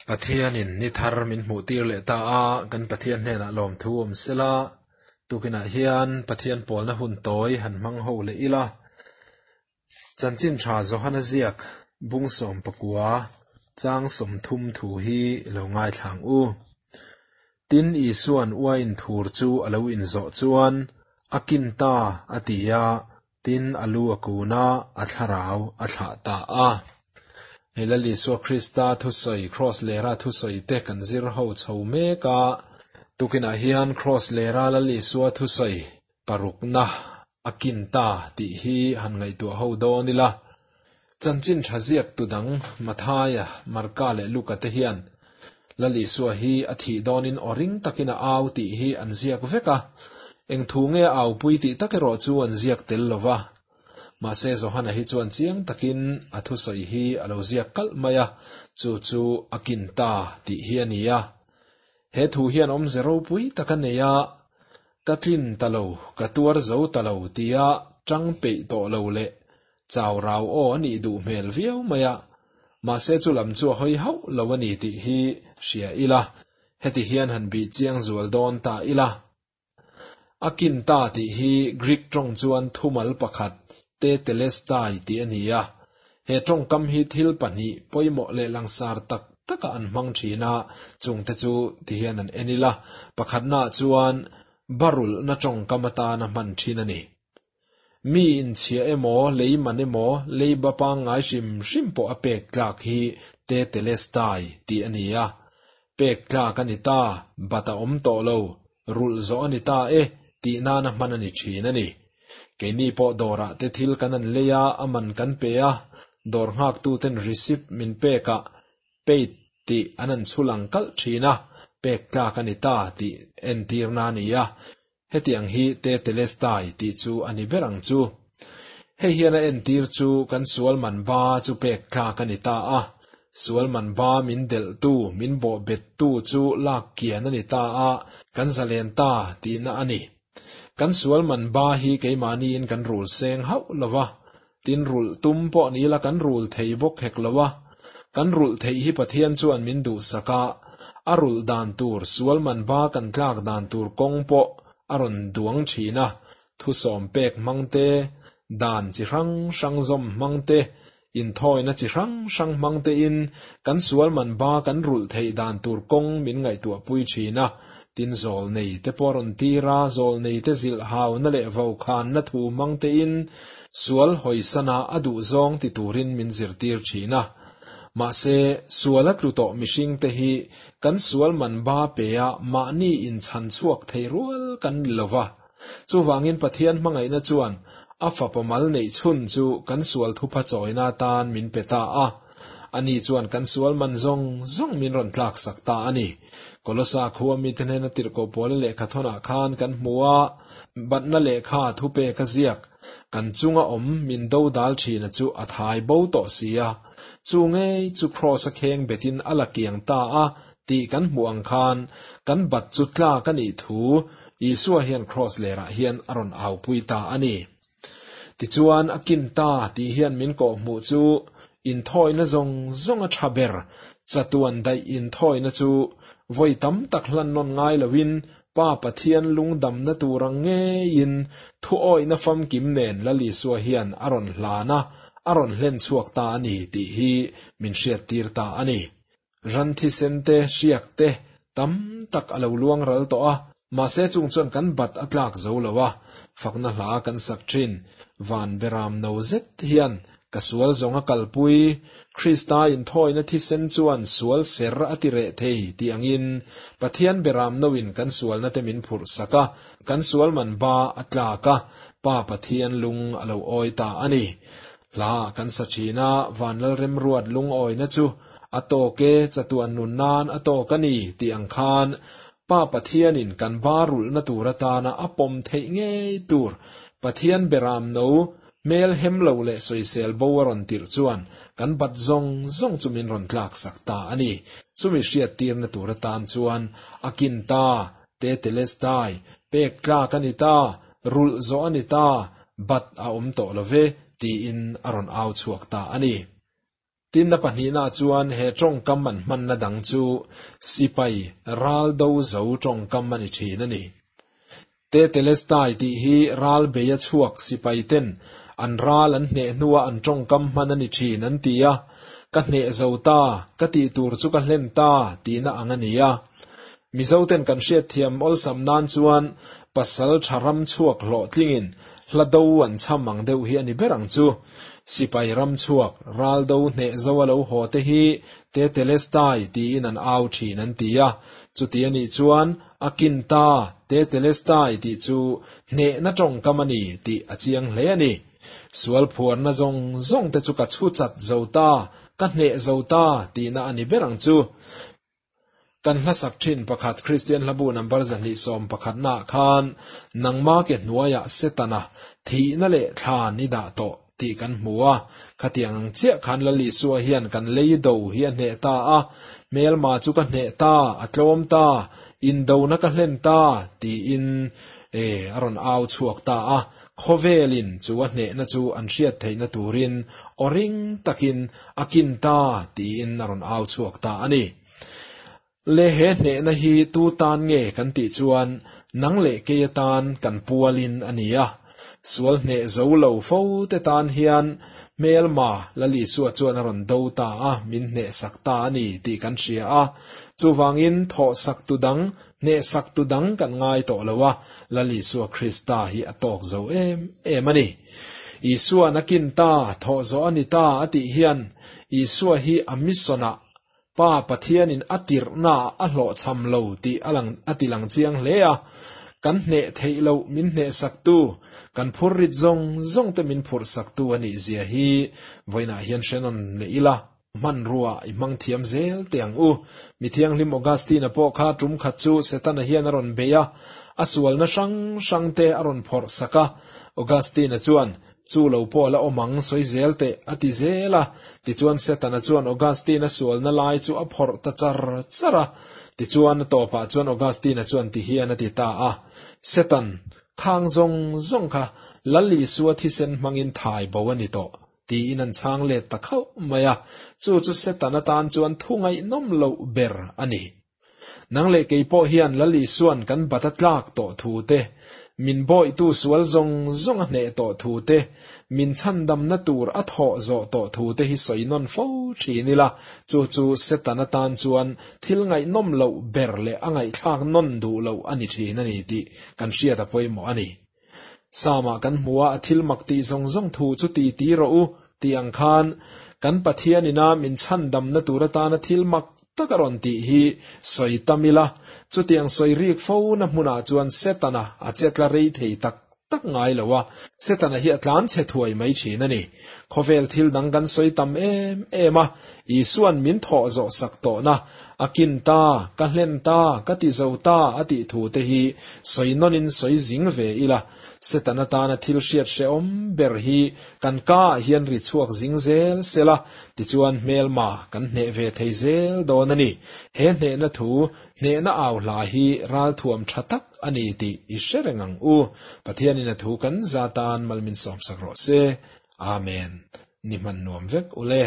Pathianin ni thar min hmuh tir leh ta a, kan Pathian hnenah lawmthu awm sela, tukinah hian Pathian pawlna hun tawi han hmang ho leh ila. Chanchin tha Johana ziak bung 19 chang 30 thu hi lo ngaithla ang u. Tin, Isua'n uain thur chu a lo inzawh chuan, A kin ta, a ti a, tin, a lu a kun a, a thlarau a thlah ta a. Hei Lal Isua Krista thusawi, Kraws lera thusawi te kan zir ho chho mek a. Tukinah hian Kraws lera Lal Isua thusawi parukna a kin ta tih hi han ngaihtuah ho dawn ila. Chanchin tha ziak tu dang Mathaia, Marka leh Luka te hian Lal Isua hi a thih dawnin aw ring takin a au tih hi an ziak vek a, eng thu nge a aupui tih tak erawh chu an ziak tel lo va. Mahse Johana hi chuan chiang takin a thusawi hi a lo ziak kalh mai a, chu chu a kin ta tih hi a ni a. He thu hian awmze ropui tak a nei a, Ka tlin ta lo, ka tuar zo ta lo tia tang peih tawh lo leh chau rau aw a nih duh hmel viau mai a, mahse chu lam chu a hawi hauh lo a ni tih hi hria ila, heti hian han bih chiang zual dawn ta ila. A kin ta tih hi Greek tawng chuan thumal pakhat tetelestai tih a ni a, he tawngkam hi thil pahnih pawimawh leh langsar tak taka an hmang thin a, chungte chu tihian an en ila, pakhatnaah chuan barulhna tawngkam atana hman thin a ni. Mi inchhia emaw, lei man emaw, leiba pangngai hrim hrim pawh a pek tlak hi tetelestai tih a ni a, pek tlak a ni ta, bat a awm tawh lo, rulh zawh a ni ta e tih nana hman a ni thin a ni. Keini pawh dawrah te thil kan an lei a, a man kan pe a, dawr nghaktuten receipt min pekah paid tih an an chhu lang kalh thin a, pek tlak a ni ta tih entirna a ni a, hetiang hi tetelestai tih chu a ni ber ang chu. Hei hian a entir chu kan sual man ba chu pek tlak a ni ta a, sual man ba min delhtu, min bawhbettu chu lak kian a ni ta a, kan zalen ta tihna a ni. Kan sual man ba hi keimahniin kan rul seng hauh lo va, tin rulh tum pawh ni ila kan rul thei bawk hek lo a. Kan rulh theih hi Pathian chuan min duhsak a, a rulh dan tur, sual man ba kan tlak dan tur kawng pawh a rawn duang thin a, thusawm pek hmang te, dan chi hrang hrang zawm hmang te, inthawina chi hrang hrang hmang tein kan sual man ba kan rulh theih dan tur kawng min ngaihtuahpui thin a, tin zawl nei te pawh rawn tir a, zawl nei te zilh hauna leh vokhanna thu hmang tein sual hawisana a duh zawng ti turin min zirtir thin a. Mahse, sual a tlu tawh mihring te hi kan sual man ba pe a mahni inchhan chhuak thei rual kan ni lo va. Chuvangin Pathian hmangaihna chuan a fapa mal neih chhun chu kan sual thupha chawina atan min pe ta a. Ani chuan kan sual man zawng zawng min rawn tlaksak ta a ni. Kolosa khua mite hnena tirhkoh pawla lehkha thawnah khan kan hmu a, batna lehkha thupek a ziak, kan chunga awm min dodal thina chu a thai bo tawh si a. Chu ngei chu Kraws a kheng betin a la kiang ta a tih kan hmuh ang khan kan bat chu tlak a nih thu Isua hian Kraws lerah hian a rawn aupui ta a ni. Tichuan, a kin ta tih hian min kawhhmuh chu inthawina zawng zawng a tha ber, chatuan daih inthawina chu vawi tam tak hlan nawn ngai loin Pa Pathian lungdamna tur ang ngeiin thuawihna famkim nen Lal Isua hian a rawn hlan a, a rawn hlen chhuak ta a ni tih hi min hriattir ta a ni. Ran thisen te, hriak te tam tak a lo luang ral tawh a, mahse chung chuan kan bat a tlak zo lo a, fakna hla kan sak thin. Van beram no zet hian ka sual zawng a kalpui, Krista inthawina thisen chuan sual ser a ti reh thei tih angin Pathian beram noin kan sualna te min phurh sak a, kan sual man ba a tlak a, Pa Pathian lung a lo awi ta a ni. Hla kan sa thin a, Vanlalremruat lungawina chu a tawk e, chatuan nun nan a tawk a ni tih ang khan Pa Pathianin kan ba rulhna tur atana a pawm theih ngei tur Pathian beram no hmel hem lo leh sawisel bo a rawn tirh chuan kan bat zawng zawng chu min rawn tlak sak ta a ni. Chumi hriattirna tur atan chuan a kin ta, Tetelestai, pek tlak a ni ta, rulh zawh a ni ta, bat a awm tawh lo ve, tiin a rawn au chhuak ta a ni. Tin, a pahnihnaah chuan he tawngkam an hmanna dang chu sipai ral do zo tawngkam a ni thin a ni. Tetelestai tih hi ral bei a chhuak sipai ten an ral an hneh hnua an tawngkam hman a ni thin an ti a, ka hneh zo ta, ka tih tur chu ka hlen ta tihna ang a ni a. Mizoten kan hriatthiam awlsam nan chuan pasal tha ram chhuak hlawhtlingin hla do an chham ang deuh hi a ni ber ang chu. Sipai ram chhuak, ral do hneh zo a lo haw te hi Tetelestai tiin an au thin an ti a, chuti a nih chuan a kin ta Tetelestai tih chu hnehna tawngkam a ni tih a chiang hle a ni. Sual phuarna zawng zawng te chu ka chhu chat zo ta, ka hneh zo ta tihna a ni ber ang chu. Kan hlasak thin pakhat Kristian hlabu number 211 naah khan nangma ke hnuaiah Setana thihna leh thla ni dah tawh tih kan hmu a. Khatiang ang chiah khan Lal Isua hian kan lei do hi a hneh ta a, hmelma chu ka hneh ta, a tlawm ta, indona ka hlen ta tiin e a rawn au chhuak ta a. Khawvelin chu a hnehna chu an hriat theihna turin aw ring takin a kin ta tiin a rawn au chhuak ta a ni. Le he hnehna hi tu tan nge kan tih chuan nang leh kei atan kan pualin a ni a. Sual hneh zo lo fo te tan hian hmelma Lal Isua chuan a rawn do ta a, min hnehsak ta a ni tih kan hria a. Chuvangin thawhsak tu dang Hnehsak tu dang kan ngai tawh lo a, Lal Isua Krista hi a tawk zo em em a ni. Isua nakin ta, thawh zawh a ni ta a tih hian Isua hi a mission-ah Pa Pathianin a tirhnaah a hlawhchham lo tih a lang a ti lang chiang hle a. Kan hneh theih loh min hnehsaktu, kan phurrit zawng zawng te min phurhsaktu a nih zia hi vawiinah hian hrenawn leh ila. Hmanrua i hmang thiam zel teh ang u. Mi thianghlim Augustine-a pawh kha tum khat chu Setana hian a rawn bei a, a sualna hrang hrang te a rawn phawrh sak a. Augustine-a chuan, Chu lo pawh a la awm ang, sawi zel teh, a ti zel a. Tichuan Setana chuan Augustine-a sualna lai chu a phawrh ta char char a. Tichuan a tawpah chuan Augustine-a chuan ti hian a ti ta a, Setan, khang zawng zawng kha Lal Isua thisen hmangin thai bo a ni tawh. Tiin an chhang let ta khauh mai a, chu chu Setan atan chuan thu ngaihnawm loh ber a ni. Nang leh kei pawh hian Lal Isua'n kan bat a tlak tawh thu te, min bawihtu sual zawng zawng a hneh tawh thu te, min chhandamna tur a thawh zawh tawh thu te hi sawi nawn fo thin ila, chu chu Setan atan chuan thil ngaihnawm loh ber leh a ngaihthlak nawn duh loh a ni thin a ni tih kan hriat a pawimawh a ni. Psalm-ah kan hmu a, a thil mak tih zawng zawng thu chu ti ti rawh u, tih ang khan, kan Pathian ina min chhandamna tur atana thil mak tak a rawn tih hi sawi tam ila, chutiang sawi rik fo na hmunah chuan Setana a che tla rei thei tak tak ngai lo a, Setana hi a tlan chhe thuai mai thin a ni. Khawvel thil dang kan sawi tam em em a, Isua'n min thawh zawh sak tawhna, a kin ta, ka hlen ta, ka ti zo ta a tih thu te hi sawi nawnin sawi zing ve ila, Setana tana thil hriat hrehawm ber hi kan ka ah hian ri chhuak zing zel sela, tichuan hmelma kan hneh ve thei zel dawn a ni. He hnehna thu, hnehna au hla hi ralthuam tha tak a ni tih i hre reng ang u. Pathianin a thu kan za tan mal min sawmsak rawh se. Amen. Ni hman nuam vek ule.